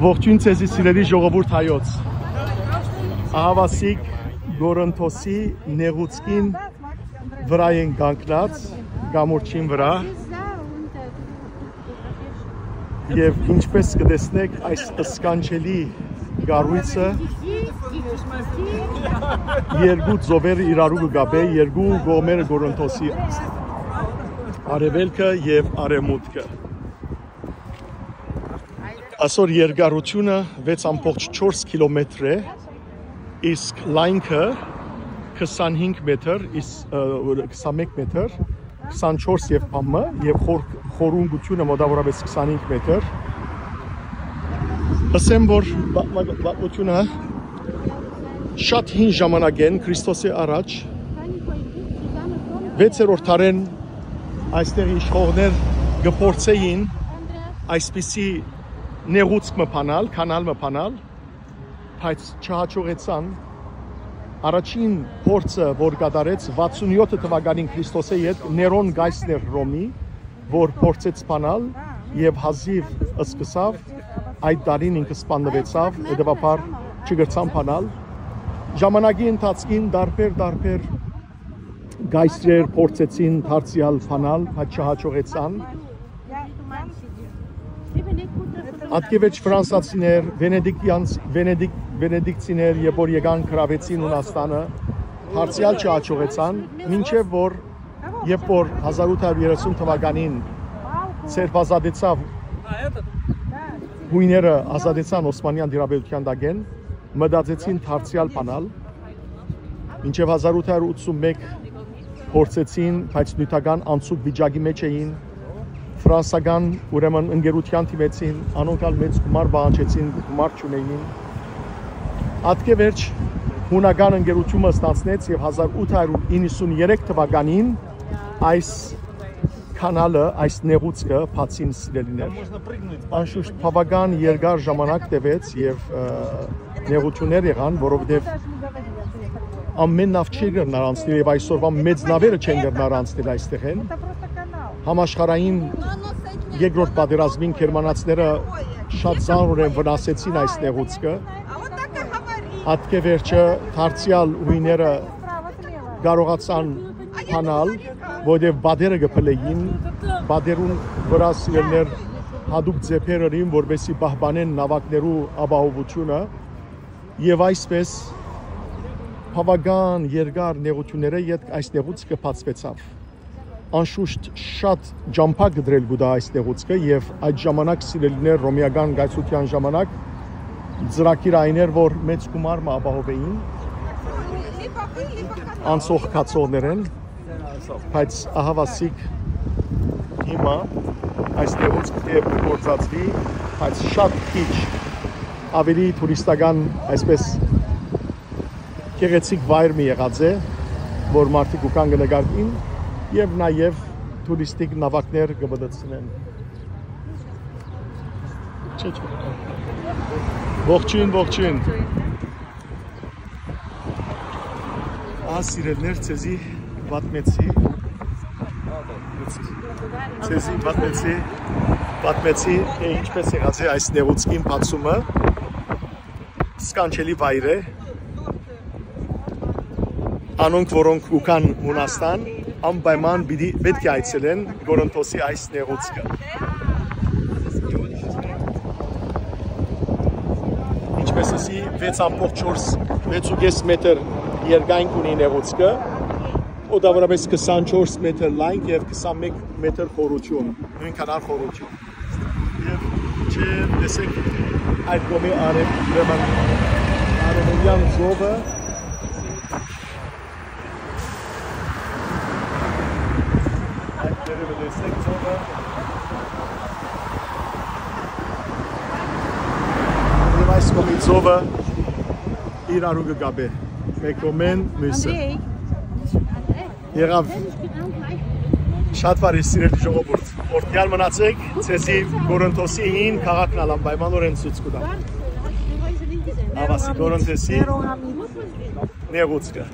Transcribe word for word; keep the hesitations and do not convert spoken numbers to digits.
Ողջույն ձեզի, սիրելի ժողովուրդ հայոց։ Ահավասիկ Կորինթոսի նեղուցքին վրայ են կանգնած, կամուրջին վրա։ Եւ ինչպես կը տեսնէք, այս սքանչելի կառոյցը երկու ծովերը իրարու կը կապէ, երկու կողմերը Կորինթոսի, արեւելքը եւ արեւմուտքը։ Այսօր երկարությունը վեց ամբողջ չորս կիլոմետր է, իսկ լայնքը քսանհինգ մետր, իս-, ը, քսանմեկ մետր, քսանչորս եւ բամը, եւ խոր-, խորունկությունը մոտավորապես քսանհինգ մետր։ Ըսեմ, որ պատմա-, պատմությունը շատ հին ժամանակ են, Քրիստոսի առաջ, վեցերորդ դարէն այստեղ իշխողներ կը փորձեին այսպիսի նեղուցք մը բանալ, քանալ մը բանալ, բայց չհաջողեցան։ Առաջին փորձը, որ կատարեց վաթսուն յոթ թվականին Քրիստոսի հետ, Ներոն կայսր Ռոմի, որ փորձեց բանալ եւ հազիւ սկսաւ, այդ տարին ինքը սպաննուեցաւ, հետեւաբար չկրցան բանալ։ Ժամանակի ընթացքին տարբեր, տարբեր կայսրեր փորձեցին դարձեալ բանալ, բայց չհաջողեցան։ Ատկեվեջ ֆրանսացիներ, վենեդիկտյանց-, վենեդիկ-, վենեդիկցիներ, երբ որ եկան գրավեցին Հունաստանը, դարձեալ չհաջողեցան, մինչեւ որ, երբ որ հազար ութ հարյուր երեսուն թվականին Սերբ ազատեցաւ, հույները ազատեցան Օսմանեան դիրապետութեան տակէն, մտածեցին դարձեալ բանալ, մինչեւ հազար ութ հարյուր ութսունմեկ փորձեցին, բայց նիւթական անցուկ վիճակի մէջ էին, ֆրանսական, ուրեմն ընկերութեան դիմեցին, անոնք ալ մեծ գումար պահանջեցին, գումար չունէին։ Ատկեվերջ հունական ընկերութիւնը ստանձնեց եւ հազար ութ հարյուր իննսուն երեք թվականին այս քանալը, այս նեղուցքը բացին, սիրելիներ։ Անշուշտ բաւական երկար ժամանակ տեւեց եւ, ը, նեղութիւններ եղան, որովհետեւ ամեն նաւ չի կրնար անցնել եւ այսօրվա մեծ նավերը չեն կրնար անցնել այստեղէն։ Համաշխարհային երկրորդ պատերազմին գերմանացիները շատ ծանրորեն վնասեցին այս նեղուցքը։ Ատկեվերջը դարձեալ հույները կարողացան բանալ, որովհետեւ պատերը կը փլեին, պատերուն վրայ, սիրելիներ, յատուկ ձեբեր ըրին, որպեսզի պահպանեն նաւակներու ապահովութիւնը, եւ այսպես բաւական երկար նեղութիւններէ ետք այս նեղուցքը բացուեցաւ։ Անշուշտ շատ ճամբայ կտրել կու տայ այս նեղուցքը, եւ այդ ժամանակ, սիրելիներ, Ռոմեական կայսրութեան ժամանակ ծրագիր այն էր, որ մեծ գումար մը ապահովէին անցող գացողներէն, բայց ահավասիկ հիմա այս նեղուցքը թէեւ կը գործածուի, բայց շատ քիչ, ավելի տուրիստական, այսպես, գեղեցիկ վայր մը եղած է, որ մարդիկ ու կան կը նկարին եւ նաեւ տուրիստիկ նաւակներ կը մտցնեն։ Չէ, չէ։ Ողջույն, ողջույն։ Ահա, սիրելիներ, ձեզի պատմեցի, ձեզի պատմեցի, պատմեցի, թե ինչպես եղած է այս նեղուցքին բացումը, սքանչելի վայր է։ Անոնք, որոնք կու գան Հունաստան, անպայման պիտի, պէտք է այցելեն Կորինթոսի այս նեղուցքը։ Ինչպես ասի, վեց ամբողջ չորս, վեց ու կես մետր երկայնք ունի նեղուցքը, մոտավորապես քսանչորս մետր լայնք եւ քսանմեկ մետր խորութիւն, նոյնքանար խորութիւն։ Եւ չէ, տեսեք, այդ կողմի արեւ-, ուրեմն, արեւելեան ծովը, այդ վերևը տեսեք ծովը, եւ այս կողմի ծովը իրարու կը կապէ, մէկ կողմէն, միւսը։ Եղաւ, շատ բարի, սիրելի ժողովուրդ։ Օրհնեալ մնացեք, ձեզի Կորինթոսի հին քաղաքն ալ անպայմանօրէն ցոյց կու տամ։ Ահավասիկ Կորինթոսի նեղուցքը։